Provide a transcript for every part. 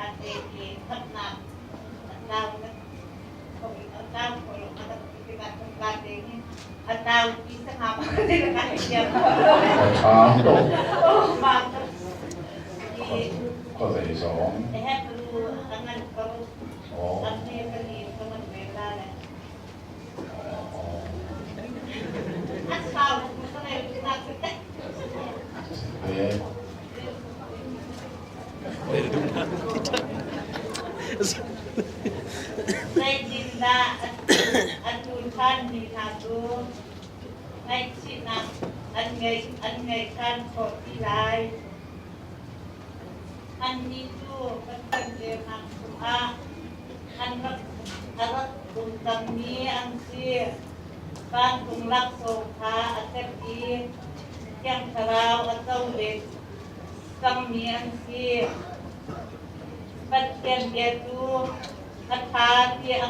A ṭha tuk. Khuazei zong. Oh. Zeitindah atu ṭhanmi hna cu ngaihchihnak an ngeih ṭhan khawh ti lai? Annih cu Pathian ceunak chungah an rak a rak um cangmi an si. Vancung laksawng kha a tep i Thiang Thlarau a co ve cangmi an si. Pathian bia cu a ṭha ti a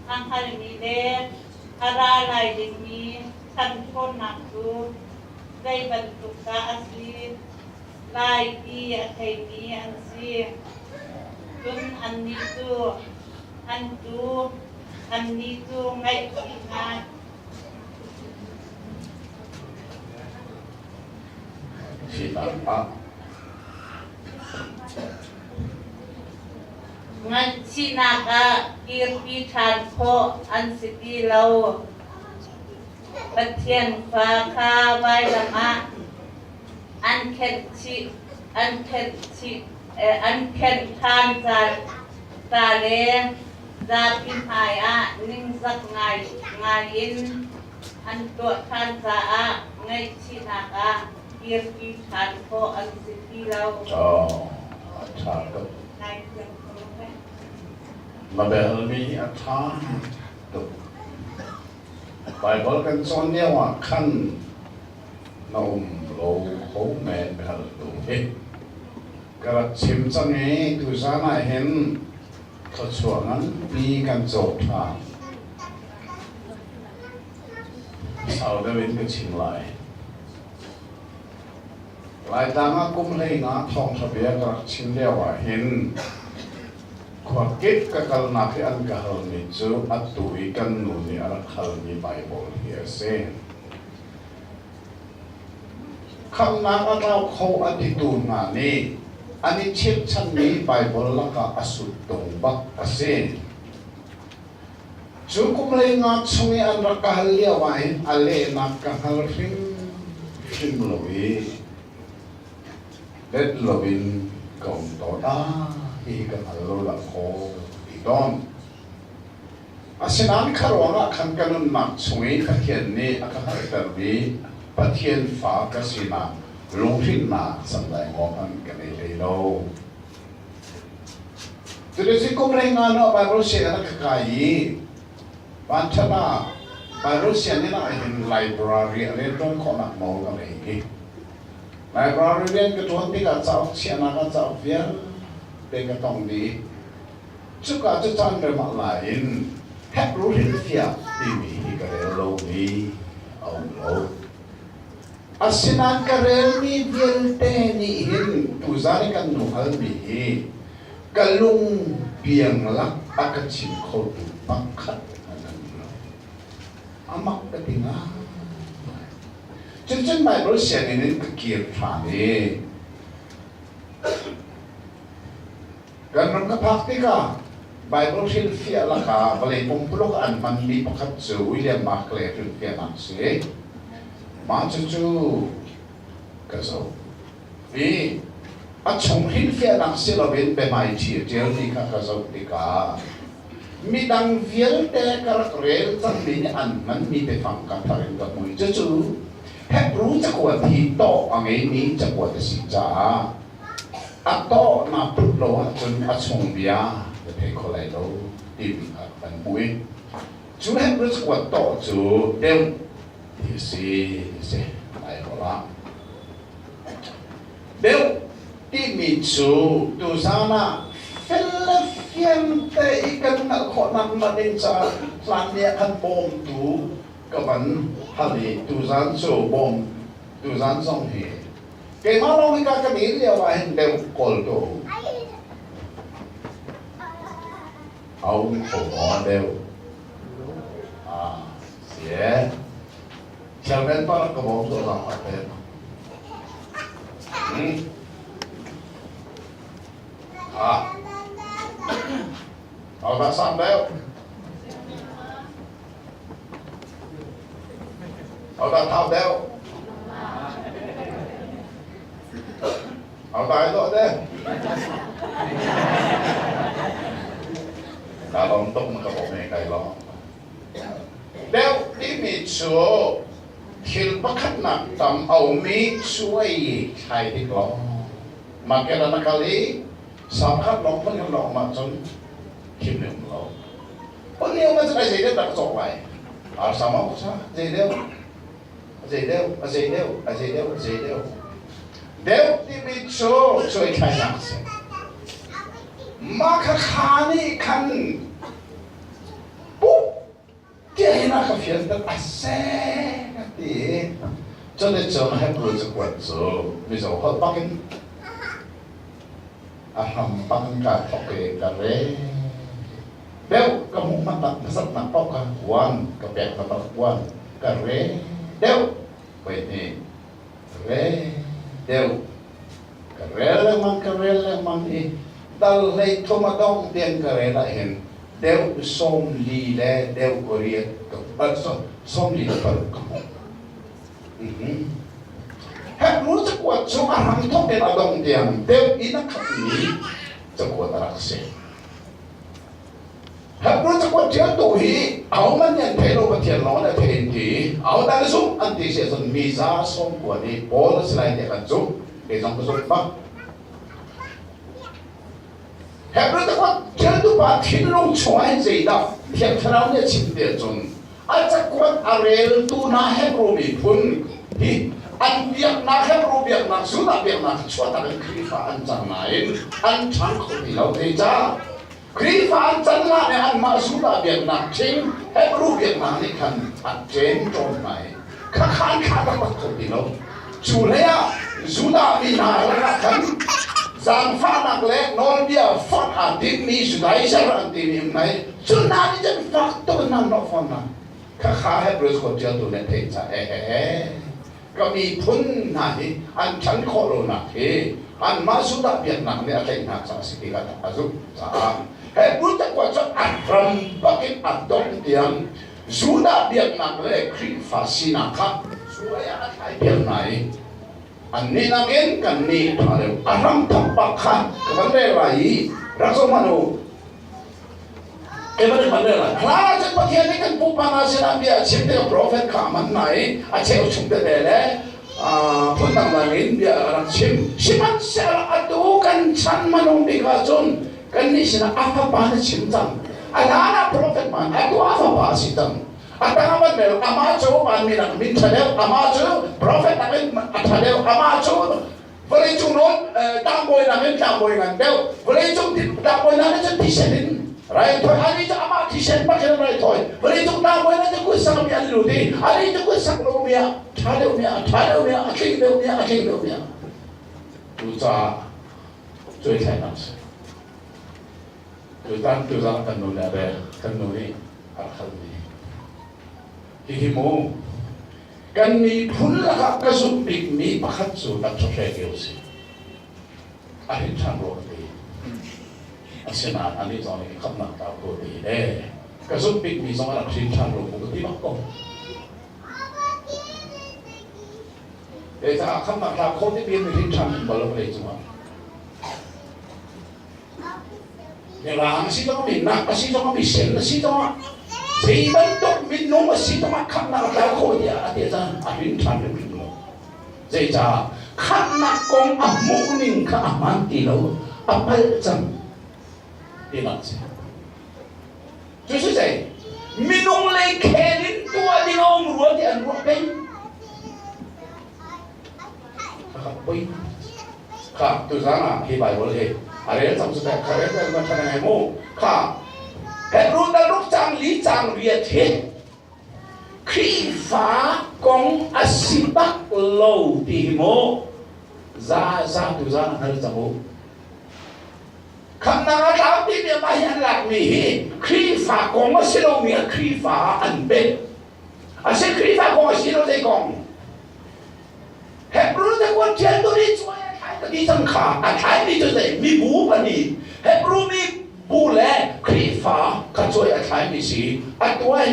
hngalmi le a ra lai dingmi chan ṭhawnnak cu zei bantuk dah a si lai ti a theimi an si. Cun annih cu an cu annih cu ngaihchihnak Ngaihchihnak ah kirpi ṭhan khawh an si ti lo. Pathian fa kha vailam ah an khenh chih an khenh chih an khenh ṭhan ca le zapi hmaiah ningzak ngai ngaiin an tuah ṭhan caah ngaihchihnak ah kirpi ṭhan khawh an si ti lo. A ṭha tuk. Na biahalmi hi a ṭha tuk. Baibal kan cawn lio ah khan na um lo kho men biahaltu hi. Ka rak chim cang i tuzan ah hin thluachuah nganpi kan cawk ṭhan. Sau deuh in ka chim lai. Laitlang ah kum 15 thawngṭha bia ka rak chim lio ah hin khua kip ka kalnak hi an ka halmi cu atu i kan nu nih a rak halmi Baibal hi a si. Khamhnak a tlau kho a titu hna nih an i chirhchanmi Baibal lakah a suttung bak a si. Cu kum 15 chung i an rak ka hal lio ahhin a lehnak ka hngal hrimhrim lo i let loin ka um tawn. Ah, hihi ka hngal lo dah kaw ti tawn. Asinain kha ruangah khan ka nunnak chung i Pathian nih a ka hngalhtermi Pathian fa ka sinak lunghrinnak sandai maw hmanh ka nei hlei lo. Cuticun kum 15 no Bible sianginn a ka kai i vanṭhat ah Bible sianginn ah hin library a rianṭuan khawhnak nawl ka ngei i library rian ka ṭuan tikah cauk chiahnak ah cauk vialte ka tong dih. Cuka cu caan rem ah la in Hebrew hrilhfiah timi hi ka rel lomi a um lo. Asinain ka relmi vialte nih hin tuzan i kan nu halmi hi ka lung bianglak a ka chim khotu pakhat hmanh an um lo. A mak ka ti ngaingai. Cuncun Baibal sianginn in ka kir ṭhan i kan ram ka phak tikah Baibal hrilhfiah lakah vawlei pumpuluk an hmanmi pakhat cu William Barclay hrilhfiahnak a si. Mah cucu ka zoh. I a chung hrilhfiahnak si loin biahmaiṭhi a ṭialmi kha ka zoh tikah midang vialte ka rak rel cangmi nih an hmanmi biafang ka thar in ka hmu i cucu Hebru cakuat hi tawh a ngeimi cakuat a si caah A tawh naa put lo ahcun a chung bia na thei kho lai lo timi kha kan hmuh i cu Hebrew cakuat tawh cu deuh ti a si ti a si Baibal ah. Deuh timi cu tuzaan ah fel le fiang te i kan hngalh khawhnak hnga ding caah hlan ni ah khan bawmtu ka van hal i tuzaan cu bawm tuzaan zong hi Keimah lawng hika ka dir lio ah hin deuh kawl ko. A um kho maw deuh? Ah, si e. Chairman pa ka bawm to lang a pe. Hmm. Ah. Au dah sam deuh. Au dah thau deuh. Au dah dawh deuh. Ka lawm tuk na ka bawm he kai lawm. Deuh timi cu thil pakhatnak tam a ummi suai thlai dik lawng. Market ah na kal i sa pakhat lawng phun khat lawng ah cun thim ne um lo. Phun ni um ahcun ai zei deuh dah ka cawk lai? Arsa maw ka sa? Zei deuh? A zei deuh? A zei deuh? A zei deuh? A zei deuh? Deuh timi cu suai thlainak a si. Mah khakha nih khan Pup tiah hin a ka fianter a seh ka ti. Cuticun Hebrew cakuat cu Mizo holh bakin a hram bang kaa thawk i ka rel. Deuh ka hmuh hmatak hmasatnak paoh kha one ka pek hmatak one ka rel deuh voi hnih rel deuh ka rel lengmang ka rel lengmang i dal hlei thum a dongh tiang ka rel ah hin deuh 40 le deuh pariat ka 46 ka hmuh. Hebrew cakuat cu a hramthawk in a dong tiang deuh in a khatmi cakuat a rak si. Hebrew cakuat ṭialtu hi ahohmanh nih an thei lo, Pathian lawng nih a thei an ti. Ahodah na zumh an ti si ahcun mi za 90 nih Paul a si lai tiah kan zumh. Kei zong ka zumh bak. Hebrew cakuat ṭialtu pa thinlung chungah hin zeidah Thiang Thlarau nih a chim ti ahcun a cakuat a reltu hna Hebrew miphun hi an biaknak Hebrew biaknak Judah biaknak chuahtak in Khrihfa an cang nain an ṭhang kho ti lo. Zeicah? Khrihfa an can hlan i anmah Judah biaknak ṭhing Hebrew biaknak nih khan a ṭem ṭawn hna i khakha an thlah taktak kho ti lo. Cu hleiah Judah mi hna lakah khan zaangfahnak le nawlbia fonh aa timmi Judaizer an timi um hna i cu hna nih cun fak tuk in an hnawh fawn hna. Khakha Hebrew cakuat ṭialtu nih a theih caah ehehe ka miphun hna hi an ṭhan khawh lonak hi anmah Judah biaknak nih a tlaih hna caah a si ti kha a zumh caah Hebrew cakuat cu a ram bakin a dongh tiang Judah biaknak le Khrihfa sinak kha suai ah a thlai piak hna i annih nakin kannih ṭha deuh a ram thok bak kha ka van rel lai i rak zoh hmanh u. Hlan cun Pathian nih kan pupa hna sinah bia a chim tikah profet kha a hman hna i a cheuchum tete le phundang dang in bia a rak chim. Sihmanhsehlaw atu kan chan hmanung bik ahcun kannih sinah a fapa na chim cang. A hlan ah profet hman, atu a fapa a si cang. A tang a van mel, amah cu vanmi nak min ṭha deuh, amah cu profet nakin a ṭha deuh, amah cu Vawleicung nawn tlangbawi nakin tlangbawi ngan deuh. Vawleicung tlangbawi hna nih cun thisen in raithawi anih cu amah thisen bak in raithawi. Vawleicung tlangbawi hna cu kut mi an lut i anih cu kut sak lomi ah ṭha deuhmi ah ṭha deuhmi ah a tling deuhmi ah a tling deuhmi ah cucaah cuaithlainak a si. Tutan tuzan kan nu nih a rel kan nu nih a rak halmi hihi mu Kan miphun lakah ka zumh bikmi pakhat cu Dr. Hre Kio a si. A hrin ṭhan rua ka ti. Asinain anih zong nih khamnak tlau ko ti e. Ka zumh bikmi zong a rak hrin ṭhan rua ka ti bak ko. Zeicah khamnak tlau kho timi mi hrin ṭhan um bal lo vawlei cungah. Mirang a si zongah minak a si zongah misen a si zongah zei bantuk minung a si zongah khamhnak a tlau kho tiah a ti caan a hrin ṭhan hrimhrim lo. Zeicah khamhnak kong a hmuh ning kha a hmaan ti lo, a palh cang tinak a si. Cu si zei minung lei khel in tuah ding a um rua ti an ruah peng. Poi kha tuzan ah hi Bible hi a rel cang cu teh kha rel rel ma ṭha ngai mu kha Hebrew dal ruk cang li cang riat hi Khrihfa kong a si bak lo ti hi mu za za tuzan a hngal cang u khamnak a tlau timi Zeitintiah mah hi an lakmi hi Khrihfa kong a si lomi ah Khrihfa ah an benh. A si Khrihfa kong a si lo zei kong? Hebrew cakuat ṭialtu nih cuai a thlai ka ti cang kha a thlaimi cu zei mibu pahnih Hebrew mi bu le Khrihfa kha cuai a thlaimi si a tuah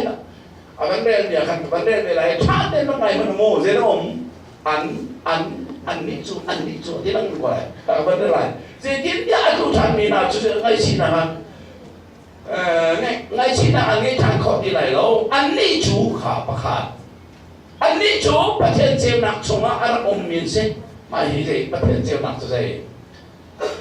a van rel mi ah khan van rel ve lai ṭha tein van ngai hmanh mu zei na um an an annih cu annih cu ti lang ko lai ka van rel lai zeitintiah a tlu ṭhanmi hna cu ngaihchihnak ah ngaihchihnak an ngei ṭhan khawh ti lai lo annih cu kha pakhat annih cu Pathian ceunak chungah a rak ummi an si mah hi zei Pathian ceunak cu zei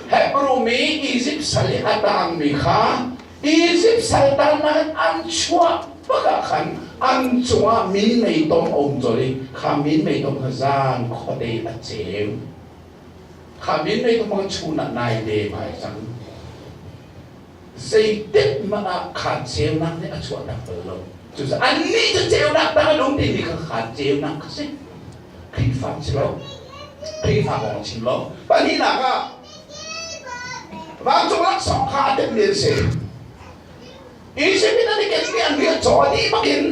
Hebrew mi Izipt sal i a tangmi kha Izipt sal tannak in an chuah bak ah khan an cungah minmei tom a um colh i kha minmei tom kha zan khuate a ceu. Kha minmei tom kha chun ah nai de mai cang. Zeitik hmanh ah kha ceunak nih a chuahtak bal lo. Cucaah annih cu ceunak tang an um timi kha kha ceunak kha si. Khrihfa si lo. Khrihfa kong a chim lo. Pahnihnak ah vancung laksawng kha a temmi an si. Izipt in an i kenmi an rian caw dih bakin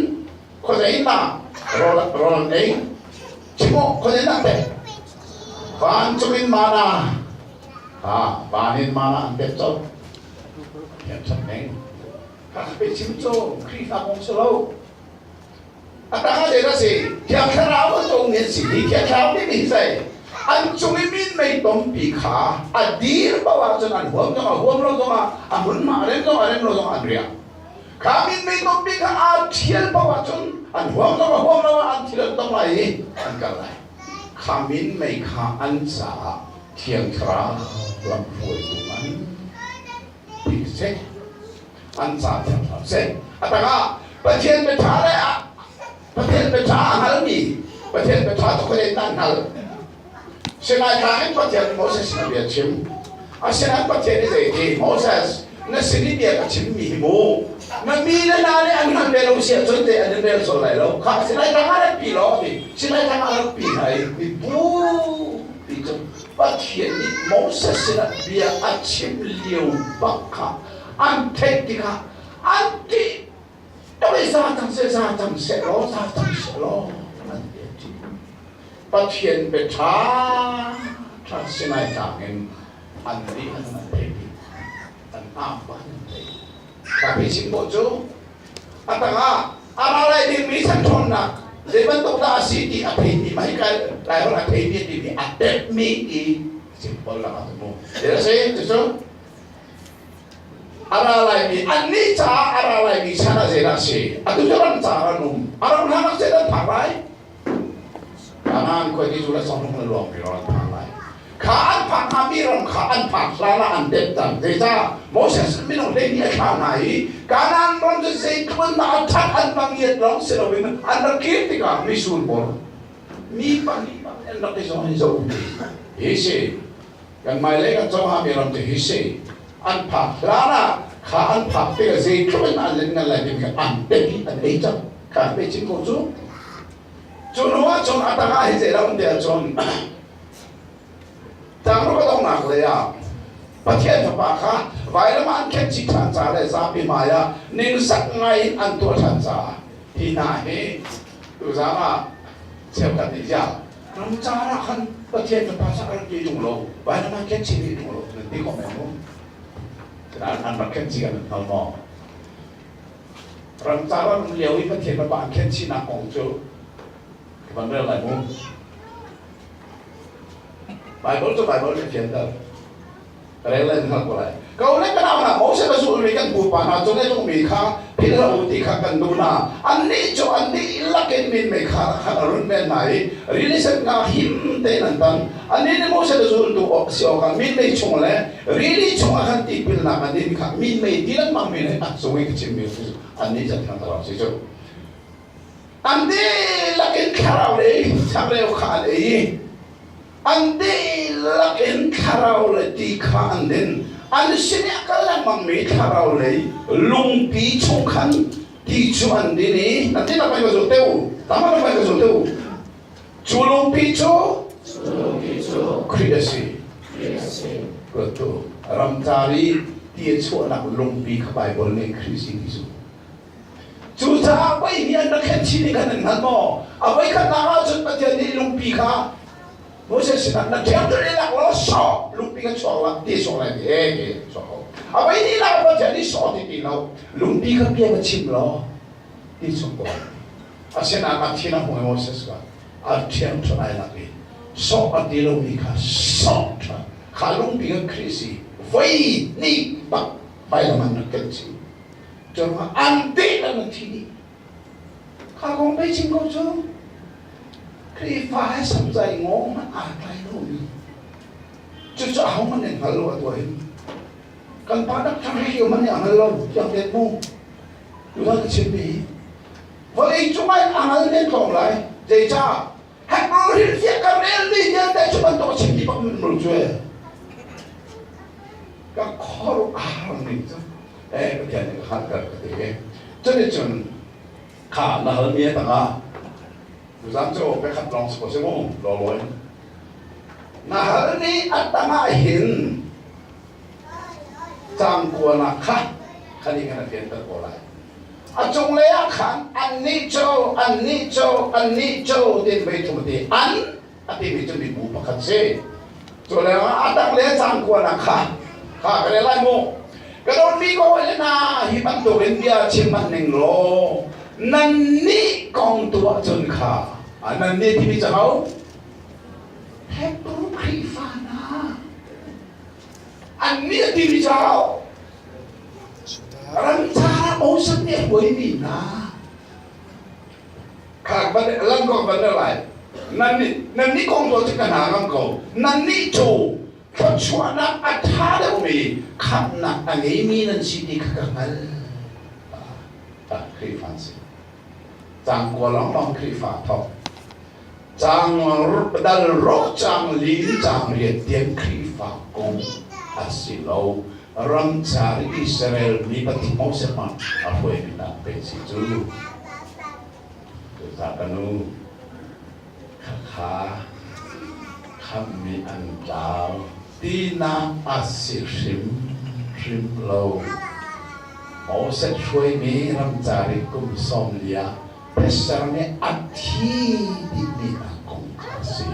khuazei in dah rawl rawl an ei. Chim u, khuazei in dah an pek? Vancung in mana ha van in mana an pek colh. Thiam ṭhat ning. Kha pe chim cu Khrihfa kong si lo. A tang ah zei si Thiang Thlarau a cung in si hi Thiang Thlarau nih mi zei an cung i minmei tompi kha a dir paoh ahcun an huam zong a huam lo zongah a hmunhma a rem zong a rem lo zongah an riak kha minmei tompi kha aa ṭhial paoh ahcun an huam zong a huam lo ah an thil an tong lai i an kal lai kha minmei kha an caah Thiang Thlarau lamhruaitu an ti seh an ca thiang hram seh a tangah Pathian biaṭha le Pathian biaṭha a hngalmi Pathian biaṭha cu khuadei in an hngal Sinai tlang in Pathian Moses na bia chim asinain Pathian nih zei ti Moses na sin i bia ka chimmi hi mu na mi le na nih an hngal ve lo si ahcun te an in rel sual lai lo kha Sinai tlang ah rak pi law ti Sinai tlang ah rak pi hna i mibu ti cu Pathian nih Moses sinah bia a chim lio bak kha an theih tikah an ṭih tuk i za cang seh za cang seh law za cang seh law an ti a ṭih. Pathian bia ṭha ṭha Sinai tlang in an nih an an theih dih an am bak an theih. Ka chim khawh cu a tangah a ra lai dingmi chan ṭhawnnak zei bantuk dah a si ti a theimi mah hi Laiholh a theimi timi a tepmi ti simple lang ah mu a si cucu a ra laimi annih caah a ra laimi chan ah zeidah a si atu cu ram caah an um a ram hlan ah zeidah an phak lai Kanaan khua ti cu le song le luang mi ram an phak lai kha an phak hnga mi ram kha an phak hlan ah an det cang zeicah Moses minung hlei nih a thlah hna i Kanaan ram cu zeitluk in dah a that an va ngiat lawng si loin an rak kir tikah misur pawl mi pahnih bang an rak i zawn i zoh hi si kan hmailei kan co hngami ram cu hi si an phak hlan ah kha an phak tikah zeitluk in an len ngan lai timi kha an pek i an ei cang kha an pe chin ko cu cu hnu ah cun a tangah hi zeidah um ti ahcun tlangro ka donghnak lei ah Pathian fapa kha vailam ah an khenh chih ṭhan ca le zapi hmai ah ningzak ngai in an tuah ṭhan caah hi hna hi tuzaan ah cheukhat nih ziah ramcar ah khan Pathian fapa cu a rak ti ṭung lo vailam ah khenh chih rih ṭung lo nan ti khawh men mu an rak khenh chih kan hngal maw ramcar an um lio i Pathian fapa an khenh chihnak kong cu ka van rel lai mu Bible cu Bible nih a fianter. Rel le hngal ko lai. Ko le ka nau hna Moses a zulmi kan pupa hna cung i lungmi kha philh hlah u ti kha kan duh hna. Annih cu an dihlak in minmei kha khan a run men hna i rili sen kha him tein an tan. Annih nih Moses a zultu awk si awkah minmei chung le rili chungah khan tipilnak an in kha minmei ti lengmang mi nih a cung i ka chimmi cu annih cu an thangthar si cu. An dihlak in thlarau lei changreu kha an ei. An dihlak in thlarau le ti kha an din. An sin i a kal lengmangmi thlarau lei lungpi chung khan ti cu an din i nan dihlak mei ka zul te u. Tama mei ka zul te u. Cu lungpi cu Khrih a si. Ruat tu ramcar i Ti a chuahnak lungpi kha Baibal nih Khrih si ti cu. Cucaah voi hi an rak khenh chih ni khan nan hngal maw? A voi khatnak ahcun Pathian nih lungpi kha Moses sinah na ṭhiangṭhunh i lak law sawh lungpi kha chuak la ti sawh lai ti e ti chuak ko. A voi hnihnak ah Pathian nih sawh ti ti lo lungpi kha bia va chim law ti chung ko. Asinain a thin a hung i Moses kha a ṭhiangṭhunh ai lak i sawh a ti lomi kha sawh ṭhan. Kha lungpi kha Khrih si voi hnih bak vailam an rak kenh chih. Curuangah an deh an thi dih. Kha kong pei chim ko cu. Khrihfa he samzai ngawng hmanh aa tlai lomi. Cucu ahohmanh nih hngal lo a tuah hin. Kan pa Dr. Rio hmanh nih a hngal lo tiang det mu. Tutan ka chimmi hi. Vawlei cungah in a ngal men tlawm lai. Zeicah? Hebrew hrilhfiah ka relmi vialte cu bantuk a chimmi bak min mul cu ka khor a ram ning cu eh Pathian nih ka hngalhter ka ti. Cuticun kha na halmi a tangah tuzan cu pekhat lawng si ko si mu lawlaw in na halmi a tangah hin cang kuanak kha khani kan a fianter ko lai. A cunglei ah khan annih cu, annih cu, annih cu tiin vei thum a ti. An a timi cu mibu pakhat si. Cu lengah a tanglei a cang kuanak kha kha ka rel lai mu. Ka dawtmi ka hawile hna, hi bantukin bia chim hmanh ning law nannih kong tu ahcun kha nannih timi cu ho? Hebrew Khrihfa hna. Annih a timi cu ho? Ramcar ah Moses nih a hruaimi hna kha ban lang ko ban lai. Nannih nannih kong tuah cu ka hna ngam ko. Nannih cu thluachuahnak a ṭha deuhmi khamhnak a ngeimi nan si ti kha ka hngalh. Khrihfa si. Cang kua lawnglawng Khrihfa thawk. Cang dal ruk cang li cang riat tiang Khrihfa kong a si lo. Ramcar Israel mi Pathian Moses hmang a hruaimi hna pe si cu. Cucaah ka nu khakha khammi an tlau tinak a si hrim hrim lo. Moses hruaimi ramcar i kum 40 ah Pastor nih a thi dihmi hna kong kha a si.